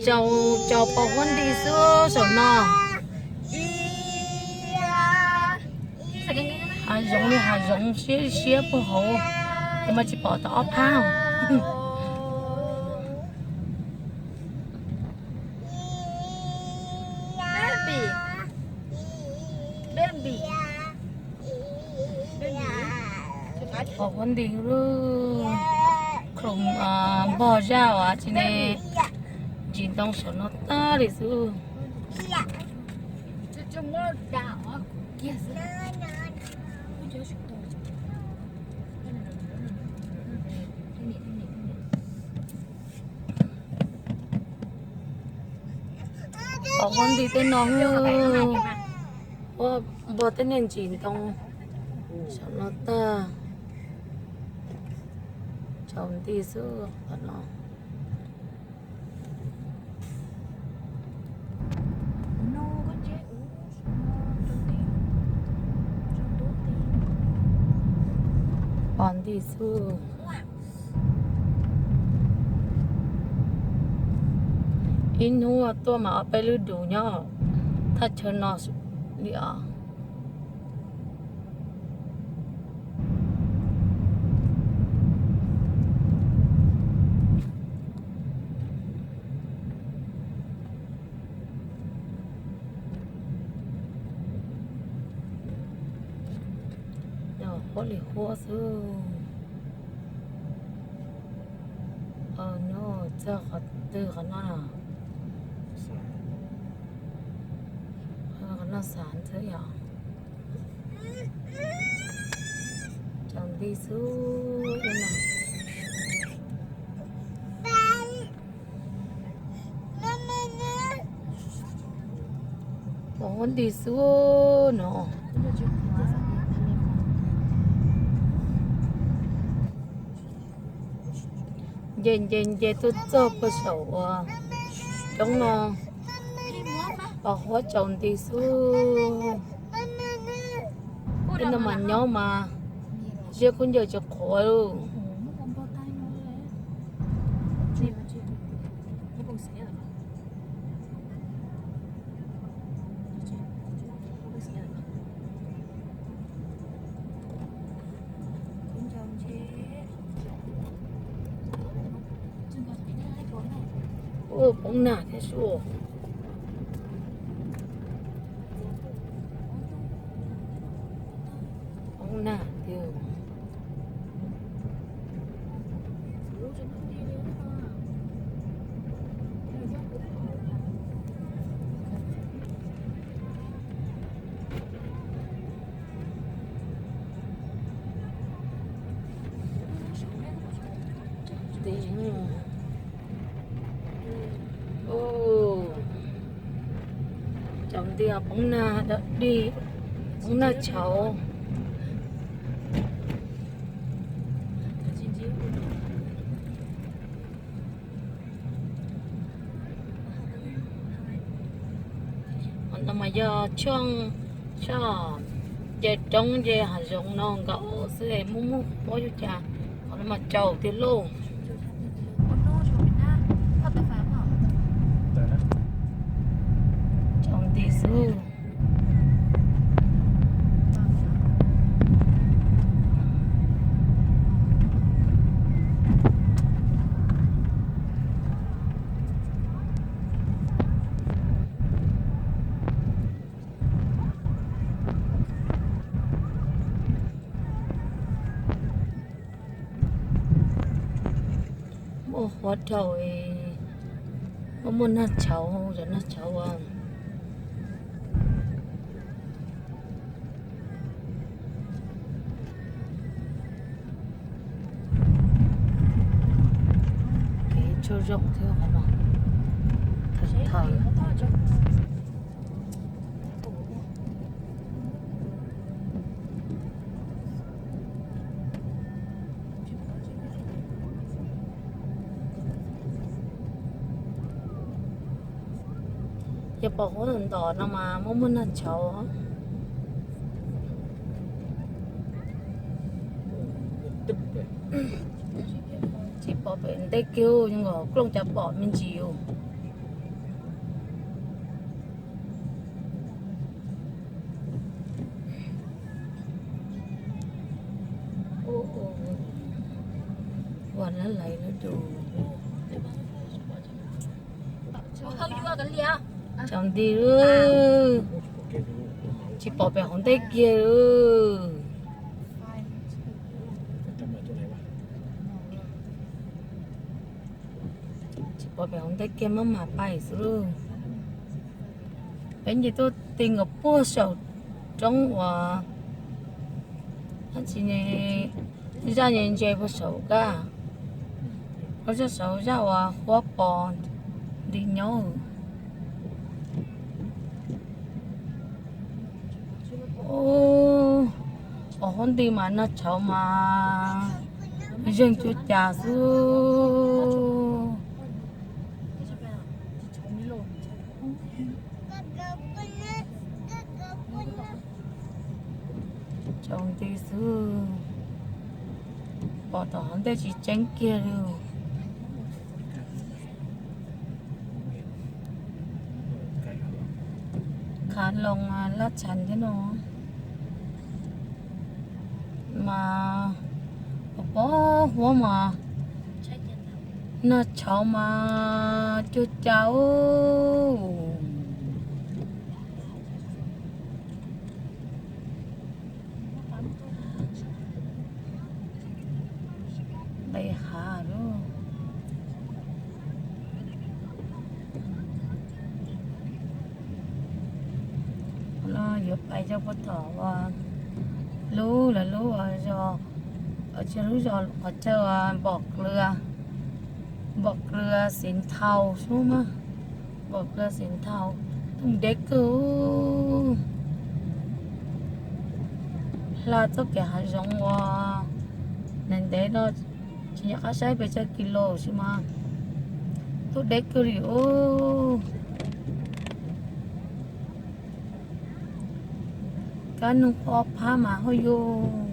Tsaus, tsaus pos huab nti xwb saum no. Hav zoov li hav zoov siab siab puag hauv, mas tsis pom tau ob phab. Pos huab nti lub khoom npog zaj uas tsis ne, ntsis ntoo saum no tag li xwb. Pos huab nti tej no, npog tej niag ntsis ntoo saum no tag, tsaus nti xwb qhov no. Pos nti xwb. Ib hnub tuaj mas ob peb lub dus nyob thaj chaw no li os. Huab li huab xwb. Nyob txog qhov twg qhov no? Qhov no xav ntxwb yom. Tsaus nti xwb no. Pos huab nti xwb no. Nce nce nce tuaj txog puag saum uas coob no, pos huab tsaus nti xwb. Tej no mas nyob mas ziab khaub ncaws tsis qhuav li. Ua poob nag thiab sub. Poob nag tiag. Tsaus nti poob nag dog dig, poob nag tshauv. Qhov no mas yog tshooj, tshooj nce roob nce hav zoov no nkaus xwb, muaj muaj huab ua cas, qhov no mas tsaus tiag lauj. Tsaus nti xwb. Muaj huab rau, muaj muaj nag tshauv, cov nag tshauv as. Kev tsaug zog thiab qhov no. Thaum, thaum yog pos huab ntawm no mas muaj muaj nag tshauv. Tsis pom Pem ntej kiag zoo nkaus plooj cas pom me ntsis os. Ua lawv lais lawv dus. Tsaus nti lawm, tsis pom pem hauv ntej kiag lawm. Tsis pom pem hauv ntej kiag, maj mam pais xwb lauj. Peb nce tuaj ti nkaus puag saum roob uas dab tsi ne, zaj ntse ntse puag saum kab, puag zaj saud zaj uas huab pos nti nyob. Ub, pos huab nti mas noj tshauv mas zeeg cuag cas xwb. Tsaus nti xwb, pom tom hauv ntej tsis tseeb kiag li. Khav loo laj tshaj thiab no mas, pos huab mas noj tshauv mas cuag cas ub. Nqis hav lawm. No yuav pais rau puag tom uas lub, lawv lub zos, tsis lub zos, qhov chaw npom dlua, npom dlua Xiv Thau xwb mas, npom dlua Xiv Thau, tus deb kawg. Hla txoj kev hav zoov uas ntev ntev no tsis nco qab saib pes tsawg kis lus sis mas tuaj deb kawg li ub. Kab noog ob phab mas hauj yug.